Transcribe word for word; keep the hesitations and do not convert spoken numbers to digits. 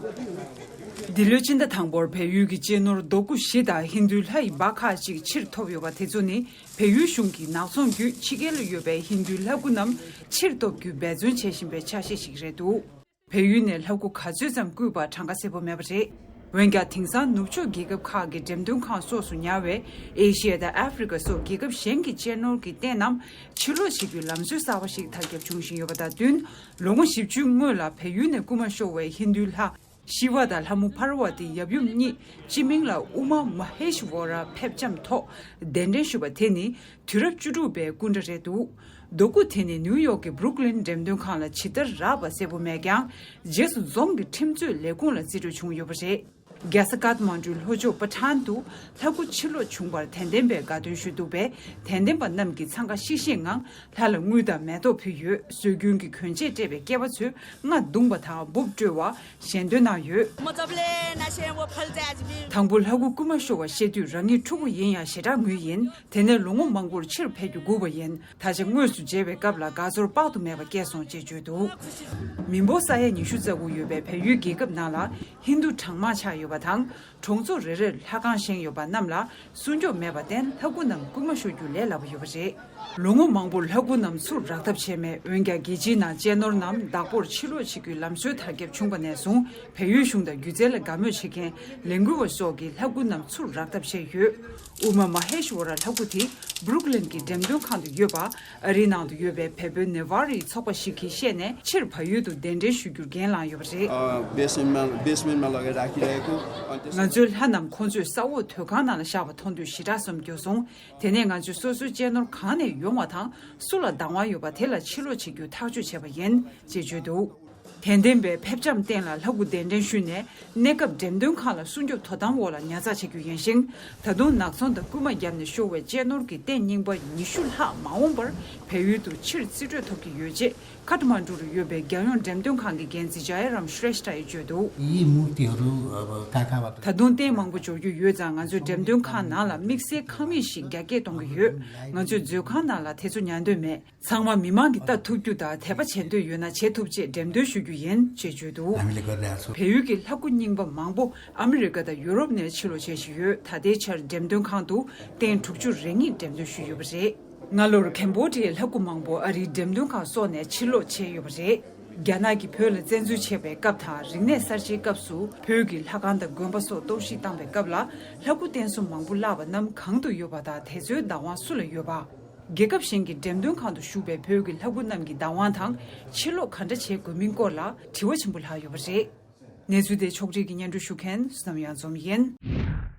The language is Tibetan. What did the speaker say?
འདི་ལོའི་སྤྱི་ཟླ་དང་པོར་བལ་ཡུལ་གྱི་གཅེས་ནོར་རྡོ་སྐུ་བཞི་དང་ཧིན་རྡུའི་ལྷ་ཡི་འབའ་ཁག་ཅིག་ཕྱིར་ཐོབ་ཡོད་པ་དེ་ཚོ་ནི། བལ་ཡུལ་གཞུང་གིས་ནག་ཚོང་བརྒྱུད་ཕྱི་རྒྱལ་ལ་ཡོད་པའི་ཧིན་རྡུའི་ལྷ་སྐུ་རྣམས་ཕྱིར་སྟོབས་རྒྱུའི་འབད་བརྩོན་བྱེད་བཞིན་པའི་ཆ་ཤས་ཤིག་རེད་འདུག་བལ་ཡུལ་ནས་ལྷ་སྐུ་ག་ཚོད་ཙམ་བརྐུས་པ་གྲངས་ཀ་གསལ་པོ་མེད་པ་རེད། འོན་ཀྱང་དེང་སང་ནུབ་ཕྱོགས་རྒྱལ་ཁབ་ཁག་གི་འགྲེམས་སྟོན་ཁང་སོགས་སུ་ཉར་བའི་ཨེ་ཤི་ཡ་དང་ཨ་ཧྥེ་རི་ཁ་སོགས་རྒྱལ་ཁབ་གཞན་གྱི་གཅེས་ནོར་གྱི་རྟེན་རྣམས་ཕྱིར་སློག་བྱེད་རྒྱུའི་ལམ་སྲོལ་གསར་པ་ཞིག་དར་ཁྱབ་བྱུང་བཞིན་ཡོད་པ་དང་བསྟུན། ལོ་ངོ་བཞི་བཅུའི་སྔོན་ལ་བལ་ཡུལ་ནས་རྐུ་མ་ཤོར་བའི་ཧིན་རྡུའི་ལྷ་ཤི་ཝ་དང་ལྷ་མོ་ཕར་ཝ་ཏི་ཡབ་ཡུམ་གཉིས་སྤྱི་མིང་ལ་ཨུ་མ་མ་ཧེ་ཤི་ཝོ་ར་ཕེབས་བཅམ་ཐོག་གདན་འདྲེན་ཞུས་པ་དེ་ནི་དུས་རབས་བཅུ་དྲུག་པའི་སྐུ་འདྲ་རེད་འདུག་རྡོ་སྐུ་དེ་ནི་ནིའུ་ཡོག་གི་བྷུ་རུག་ལིན་འགྲེམས་སྟོན་ཁང་ལ་ཇི་ལྟར་རག་པ་གསལ་པོ་མེད་ཀྱང་། རྗེས་སུ་རྫོང་གི་ཁྲིམས་རྩོད་ལས་ཁུངས་ལ་རྩིས་སྤྲོད་བྱུང་ཡོད་པ་རེད། རྒྱལ་ས་ཀཏ་མན་ཌུའི་ལྷོ་ཕྱོགས་པ་ཐན་དུ་ལྷ་སྐུ་ཕྱིར་སློག་བྱུང་བར་དད་ལྡན་པས་དགའ་སྟོན་ཞུས་འདུག་པས། དད་ལྡན་པ་རྣམས་ཀྱིས་འཚང་ཁ་ཤིག་ཤིག་ངང་ལྷ་ལ་དངུལ་དང་མེ་ཏོག་ཕུལ་ཡོད། སྲོལ་རྒྱུན་གྱི་གྱོན་ཆས་སྤྲས་པའི་སྐྱེས་པ་ཚོས་རྔ་བརྡུངས་པ་དང་འབུབ་དཀྲོལ་བ། ཞལ་འདོན་གནང་ཡོད། དང་པོ་ལྷ་སྐུ་རྐུ་མ་ཤོར་བ་ཤེས་དུས་རང་ཉིད་ཕྲུ་གུ་ཡིན་ཡང་ཞེ་དྲག་ངུས་ཡིན། དེ་ནས་ལོ་ངོ་མང་པོར་ཕྱིར་ཕེབས་རྒྱུ་སྒུག་པ་ཡིན། ད་ཆ་དངོས་སུ་མཇལ་བའི་སྐབས་ལ་དགའ་ཚོར་དཔག་ཏུ་མེད་པ་སྐྱེས་སོང་ཅེས་བརྗོད་འདུག་མི་འབོར་ས་ཡ་ཉི་ཤུ་རྩ་དགུ་ཡོད་པའི་བལ་ཡུལ་རྒྱལ་ཁབ་ནང་ལ་ཧིན་རྡུ་གྲངས་མང་ཆགས་ཡོད་པ་དང་། གྲོང་ཚོ་རེ་རེར་ལྷ་ཁང་བཞེངས་ཡོད་པ་རྣམས་ལ་སྲུང་སྐྱོབ་མེད་པར་བརྟེན་ལྷ་སྐུ་རྣམས་རྐུ་མ་ཤོར་རྒྱུ་ལས་སླ་པོ་ཡོད་པ་རེད། ལོ་ངོ་མང་པོར་ལྷ་སྐུ་རྣམས་ཚུར་རག་ཐབས་བྱས་མེད། འོན་ཀྱང་རྒྱལ་སྤྱིའི་ནང་གཅེས་ནོར་རྣམས་བདག་པོར་ཕྱིར་སློག་བྱེད་རྒྱུའི་ལམ་སྲོལ་དར་ཁྱབ་བྱུང་བ་ནས་བཟུང་བལ་ཡུལ་གཞུང་དང་སྒྱུ་རྩལ་ལ་དགའ་མོས་བྱེད་མཁན་ལས་འགུལ་བ་སོགས་ཀྱིས་ལྷ་སྐུ་རྣམས་ཚུར་རག་ཐབས་བྱས་ཡོད། ཨུ་མ་མ་ཧེ་ཤི་ཝ་ར་ལྷ་སྐུ་དེ་བྷུ་རུག་ལིན་གྱི་འགྲེམས་སྟོན་ཁང་དུ་ཡོད་པ། ཨ་རིའི་ནང་དུ་ཡོད་པའི་བལ་པོའི་ནེ་ཝར་རིའི་ཚོགས་པ་ཞིག་གིས་བཤད་ནས་ཕྱིར་བལ་ཡུལ་དུ་གདན་འདྲེན་ཞུ་རྒྱུར་འགན་བླངས་ཡོད་པ་རེད། ང་ཚོའི་ལྷ་རྣམས་ཁོང་ཚོས་ས་འོག་དོས་ཁང་ནང་ལ་བཞག་པ་མཐོང་དུས་ཞེ་དྲག་བསམ་སྐྱོ་སོང་། དེ་ནས་ང་ཚོས་སོ་སོའི་གཅེས་ནོར་གང་ནས་ཡོང་བ་དང་སུ་ལ་བདག་དབང་ཡོད་པ་དེ་ལ་ཕྱིར་སློག་བྱེད་རྒྱུ་ཐག་གཅོད་བྱས་པ་ཡིན་ཅེས་བརྗོད་འདུག་དད་ལྡན་པས་ཕེབས་བྱམས་རྟེན་ལ་ལྷ་སྐུ་གདན་འདྲེན་ཞུས་ནས་གནས་སྐབས་འགྲེམས་སྟོན་ཁང་ལ་སྲུང་སྐྱོབ་དོ་དམ་འོག་ལ་ཉར་ཚགས་བྱེད་རྒྱུ་ཡིན་ཞིང་། ད་དུང་ནག་ཚོང་དང་རྐུན་མ་བརྒྱབ་ནས་ཤོར་བའི་གཅེས་ནོར་གྱི་རྟེན་རྙིང་པ་ཉི་ཤུ་ལྷག་མ་འོངས་པར་བལ་ཡུལ་དུ་ཕྱིར་རྩིས་སྤྲོད་ཐོབ་ཀྱི་ཡོད་ཅེས་ཁ་ཐ་མན་གྲུ་རུ་ཡོད་པའི་རྒྱལ་ཡོངས་འགྲེམས་སྟོན་ཁང་གི་འགན་འཛིན་ཇ་ཡ་རམ་ཤྲེཤ་ཏྲ་ཡིས་བརྗོད་འདུག་ད་དུང་རྟེན་མང་པོ་འབྱོར་རྒྱུ་ཡོད་ཙང་ང་ཚོས་འགྲེམས་སྟོན་ཁང་ནང་ལ་དམིགས་བསལ་ཁང་མིག་ཞིག་རྒྱ་སྐྱེད་གཏོང་གི་ཡོད། ང་ཚོས་མཛོད་ཁང་ནང་ལ་དེ་ཚོ་ཉར་འདོད་མེད། ཚང་མ་མི་མང་གིས་ལྟ་ཐུབ་རྒྱུ་དང་དད་པ་བྱེད་འདོད་ཡོད་ན་བྱེད་ཐུབ་ཅེས་འགྲེམས་སྟོན་ཞུ་རྒྱུ་ཡིན་ཅེས་བརྗོད་འདུག་བལ་ཡུལ་གྱི་ལྷ་སྐུ་རྙིང་པ་མང་པོ་ཨ་མི་རི་ཀ་དང་ཡུ་རོབ་ནས་ཕྱིར་སློག་བྱེད་བཞིན་ཡོད། ད་ལྟའི་ཆར་འགྲེམས་སྟོན་ཁང་དུ་རྟེན་དྲུག་ཅུ་རེ་གཉིས་འགྲེམས་སྟོན་ཞུས་ཡོད་པ་རེད། སྔ་ལོར་ཁེམ་བྷོ་ཌི་ཡའི་ལྷ་སྐུ་མང་པོ་ཨ་རིའི་འགྲེམས་སྟོན་ཁང་སོགས་ནས་ཕྱིར་སློག་བྱས་ཡོད་པ་རེད། རྒྱ་ནག་གིས་བོད་ལ་བཙན་འཛུལ་བྱས་པའི་སྐབས་དང་རིག་གནས་གསར་བརྗེའི་སྐབས་སུ་བོད་ཀྱི་ལྷ་ཁང་དང་དགོན་པ་སོགས་གཏོར་བཤིག་བཏང་བའི་སྐབས་ལ་ལྷ་སྐུ་རྟེན་གསུམ་མང་པོ་བརླགས་པ་རྣམས་གང་དུ་ཡོད་པ་དང་དེ་ཚོའི་བདག་དབང་སུ་ལ་ཡོད་པ། རྒྱལ་ཁབ་གཞན་གྱི་འགྲེམས་སྟོན་ཁང་དུ་བཞུགས་པའི་བོད་ཀྱི་ལྷ་སྐུ་རྣམས་ཀྱི་བདག་དབང་དང་ཕྱིར་སློག་ག་འདྲ་བྱེད་དགོས་མིན་སྐོར་ལ་དྲི་བ་ཆེན་པོ་ལྷག་ཡོད་པ་རེད། གནས་ཚུལ་དེ་ཕྱོགས་སྒྲིག་གིས་སྙན་སྒྲོན་ཞུ་མཁན་བསོད་ནམས་གཡང་འཛོམས་ཡིན།